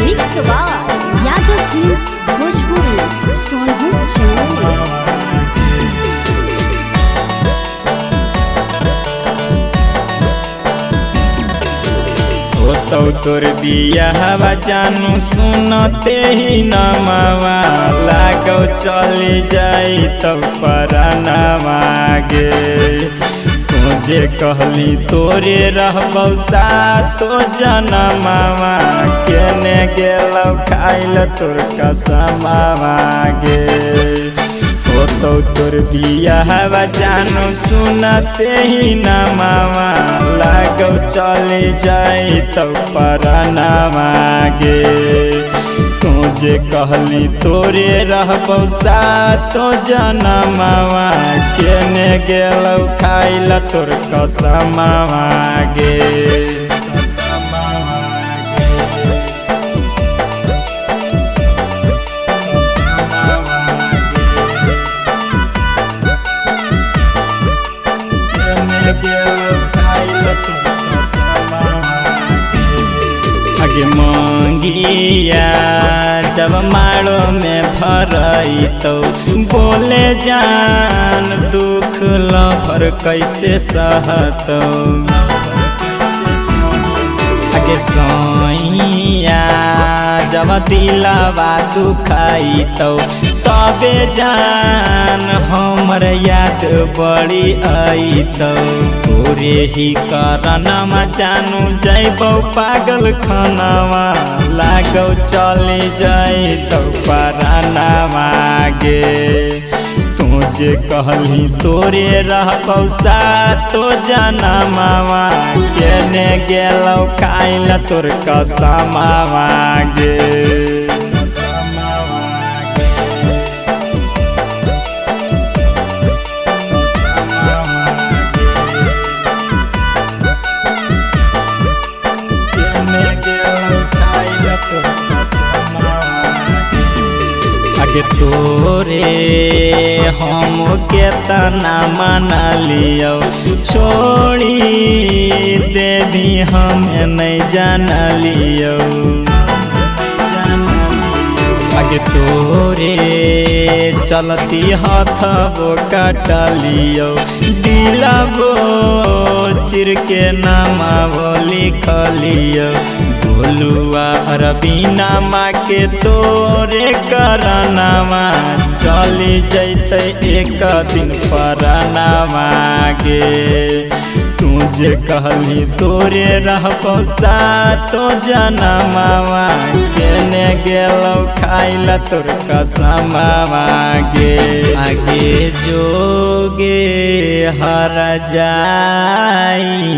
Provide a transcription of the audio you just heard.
Mix by Yadav films Bhojpuri Sonu Chamoli. होतौ तोर बियाहवा जानू सुनते ही नमवा लागौ चली जाई तब परानवा गे। तुझे कहली तोरे रहबौ सातो जनमावा केने गेलौ खाइल तोर कसमावा गे। होतौ तोर बियाहवा जानू सुनते ही नमवा लागौ चली जाई तब परानवा गे। तुझे कहली तोरे रहबौ सातो जनमावा केने गेलौ खाइल तोर कसमावा गे। आगे मंगिया जब माड़ो में भरई तो बोले जान दुख लभर कैसे सहतो। आगे सैया जब दिलवा दुखाई तो तबे जान हमर याद बड़ी आई तो तोरे ही करनमा जानू जैबौ पागल खानावा लागौ चली जाई तो परानावा गे। तुझे कहली तोरे रहबौ सातो जनमावा केने गेलौ खाइल तोर कसमावा गे। आगे तोरे हम केतना मना लियौ छोड़ी देवी हम नहीं जान लियौ। आगे तोरे चलती हथबो काटलियौ दिलबो चिर के नामाबो लिखलियौ। गोलुआ अरबीना माँ के तोरे करनावा चली जैतै एक दिन परानावा गे। तुझे कहली तोरे रहबौ सातो जनमावा केने गेलौ खाइल तोर कसमावा गे। आगे जोगे हर जाई।